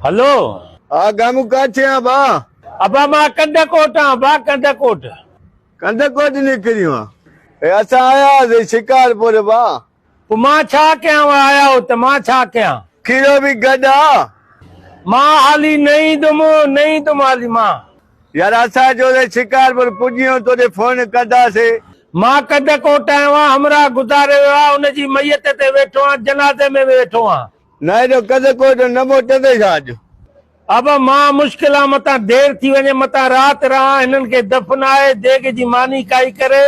هلو. ها گامون ڪاٿي آن ڀا؟ ابا مان ڪنڌڪوٽ آن ڀا ڪنڌڪوٽ. ڪنڌڪوٽ نڪريون آن. اي اسان آيا هئاسين شڪارپور ڀا. پوء مان ڇا ڪيان اوهان آيا هو ته مان ڇا ڪيان. کيرو به گڏ آ. مان حالي نه ايندم نه ايندم حالي مان. يار اسان چيو ته شڪارپور پڄي وڃ توڏي فون ڪنداسين. مان ڪنڌڪوٽ آيو آهيان همراهه گذاري ويو آ ان جي ميت تي ويٺو آهيان جنازي ۾ به ويٺو آهيان. نه ايڏو ڪنڌڪوٽ نه موٽندين ڇا اڄ. ابا مان مشڪل آ متان دير ٿي وڃي متان رات رهان هنن کي دفنائي ديڳ جي ماني کائي ڪري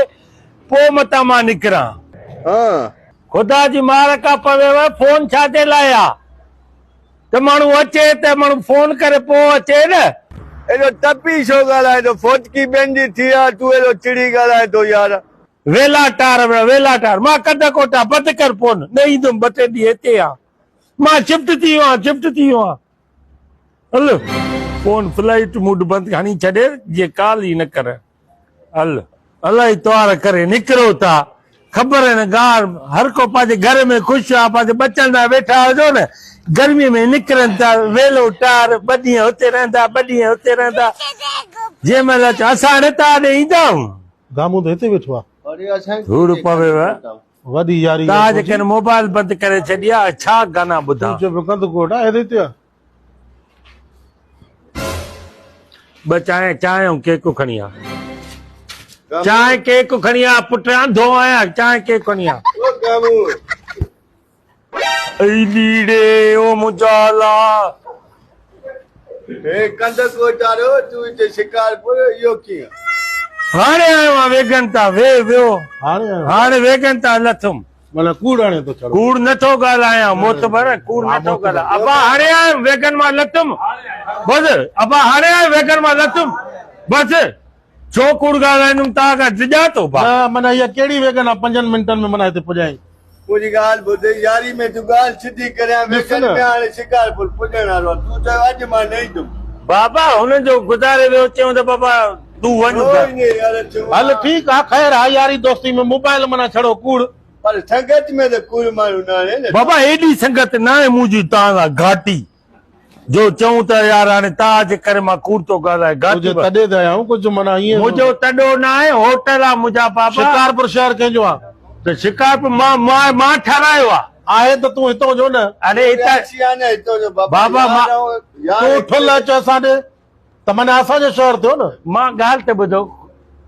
پو متان مان نڪران. ها. خدا جي مار ڪا پويو فون ڇا جي لاء آ ته ماڻهو اچي ته ماڻهو فون ڪري پو اچي نه. ايڏو تپي ڇو ڳالهائين ٿو فوتڪي ٻين جي ٿي آ تون ايڏو چڙي ڳالهائين ٿو يار. ويلا ٽار ويلا ٽار مان ڪنڌڪوٽ آ بند ڪر فون نه ايندم ٻه ٽي ڏينهن هتي آ مان شفٽ ٿي ويو آهيان شفٽ ٿي ويو آهيان. هل فون فلائيٽ موڊ بند هڻي ڇڏي جيئن ڪال ئي نه ڪر هل. الائي توار ڪري نڪرو ٿا خبر نه گار هر ڪو پنهنجي گهر ۾ خوش آ پنهنجي ٻچن سان ويٺا هجو نه گرمي ۾ نڪرن ٿا ويلو ٽار ٻه ڏينهن هتي رهندا ٻه ڏينهن هتي رهندا جنهن مهل اچو اسان هاڻي توهان ڏي ايندا آهيون. گامون ته هتي ويٺو آ. ڌوڙ پويو. وڏي ياري تان جي ڪنھن موبائل بند ڪري ڇڏي آ ڇا گانا ٻڌان. تون چئي پيو ڪنڌڪوٽ آ هيڏي هتي آ. ٻه چانهه چانهه ۽ ڪيڪ کڻي آ. چانهه ڪيڪ کڻي آ پٽ انڌو آهيان چانهه ڪيڪ کڻي آ. اي ليڙي او منهنجا الله. هي ڪنڌڪوٽ وارو تون هتي شڪارپور اهو ڪيئن. هاڻي آيو آهيان ويگن تان ويهه ويو هاڻي آيو هاڻي ويگن تان لٿم. معنيٰ ڪوڙ هڻي ٿو ڇڙو. ڪوڙ نه ٿو ڳالهايان معتبر ڪوڙ نه ٿو ڳالهايان ابا هاڻي آيم ويگن مان لٿم بس ابا هاڻي آيم ويگن مان لٿم بس ڇو ڪوڙ ڳالهائيندم توهان کان ڊڄان ٿو ڀاء. نه معنيٰ اها ڪهڙي ويگن آ پنجن منٽن ۾ معنيٰ هتي پڄائين. منهنجي ڳالهه ٻڌ ياري ۾ تون ڳالهه سڌي ڪريان ويگن ۾ هاڻي شڪارپور پڄڻ وارو آ تون چيو اڄ مان نه ايندم. بابا هن جو گذاري ويو چيائون ته بابا تون وڃ گهر. هل ٺيڪ آ خير آ ياري دوستي ۾ موبائل معنيٰ ڇڙو ڪوڙ. پر سنگت ۾ ته ڪوڙ ماڻهو نه آهي نه. بابا ايڏي سنگت ناهي منهنجي توهان سان گهاٽي. جو چئون ته يار هاڻي تاء جي ڪري مان ڪوڙ ٿو ڳالهايان گهاٽي تنهنجي تڏي تي آيا آهيون ڪجهه معنيٰ ائين منهنجو تڏو نه آهي هوٽل آ منهنجا بابا. شڪارپور شهر ڪنهن جو آ؟ ته شڪارپور مان مان مان ٺهرايو آ. آهي ته تون هتون جو نه. اڙي هتان بابا مان تون ٺل اچ اسان ڏي. ته معنيٰ اسان جو شهر ٿيو نه. مان ڳالهه ته ٻڌو،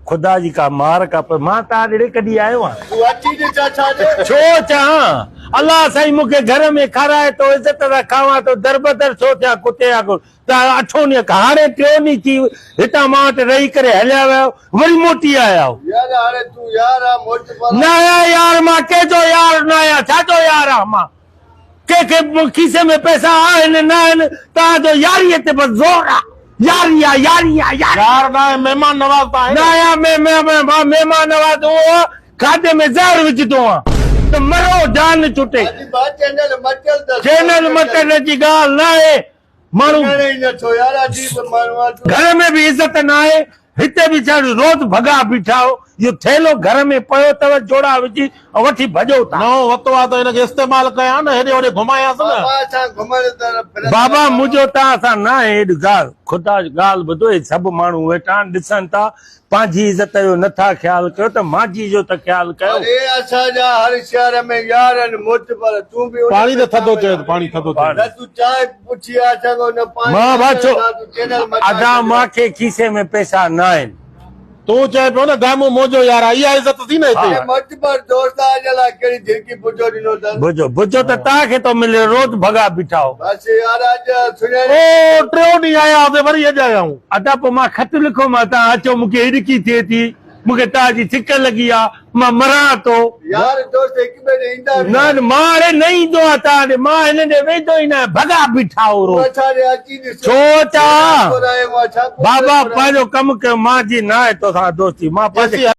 خدا جي ڪا مار ڪا پوي، مان تان ڏڙي ڪڏهن آيو آهيان؟ تون اچي ڏس اسان ڏي. ڇو اچان؟ الله سائين مون کي گهر ۾ کارائي ٿو، عزت سان کاوان ٿو، دربدر ڇو ٿيان ڪتي وانگر؟ تان اٺون ڏينهن کان هاڻي ٽيون ڏينهن ٿي هتان مان وٽ رهي ڪري هليا ويا آهيو، وري موٽي آيا آهيو. يار هاڻي تون يار آ موٽ پر. نه آهيان يار مان ڪنهن جو يار نه آهيان، ڇا جو يار آهيان مان؟ ڪنهن کي کيسي ۾ پئسا آهن نه آهن توهان جو ياريء تي بس زور آ ياري آ ياري آ ياري يار نه آهي مهمان نواز ته آهي نه آهيان مهمان نواز اهو کاڌي ۾ زهر وجهندو آهيان ته مرو جان ڇٽي چينل مٽيل جي ڳالهه نه آهي ماڻهو گهر ۾ به عزت نه آهي هتي به ڇا روز ڀڳا بيٺا آهيو اهو ٿيلهو گهر ۾ پيو اٿو جوڙا وجهي وٺي ڀڄو ٿا. نئون وتو آ ته هن کي استعمال ڪيان نه هيڏي هوڏي گهمايانس نه. بابا منهنجو توهان سان نه آهي ايڏ ڳالهه خدا جي ڳالهه ٻڌو هي سڀ ماڻهو ويٺا آهن ڏسن ٿا پنهنجي عزت جو نه ٿا خيال ڪيو ته مانجي جو ته خيال ڪيو. اڙي اسان جا هر شهر ۾ يار آهن معتبر تون به انهن پاڻي ۾ ته ٿڌو شامل چئي ٿو آهين. پاڻي ٿڌو چئي نه تون چانهه پڇي آ سگهو نه پاڻي مان نه ڀاڇو تون چينل مٽائي ادا ڇڏيو. مان کي کيسي ۾ پئسا نه آهن. تون چئين پيو نه گامون منهنجو يار آ اها عزت ٿي نه هتي. اڙي معتبر دوست آ اڄ الاء ڪهڙي جهرڪي بجو ڏنو اٿس. بجو بجو ته تان کي ٿو ملي روز ڀڳا بيٺا هو. بس يار اڄ سڃاڻي. او ٽيون ڏينهن آيا هئاسين وري اڄ آيا آهيون. ادا پوء مان خط لکو مان تان اچو مون کي هڏڪي ٿئي ٿي مون کي تان جي سڪ لڳي آ مان مران ٿو. يار دوست هڪ ٻئي ڏي ايندا به نه نه مان اڙي نه ايندو آهيان تان ڏي مان هنن ڏي ويندو ئي نه آهيان ڀڳا بيٺا هو روز. تون اسان ڏي اچي ڏس. ڇو اچان گهرايو آ ڇا بابا پنهنجو ڪم ڪيو مان جي نه آهي توسان دوستي مان پنهنجي.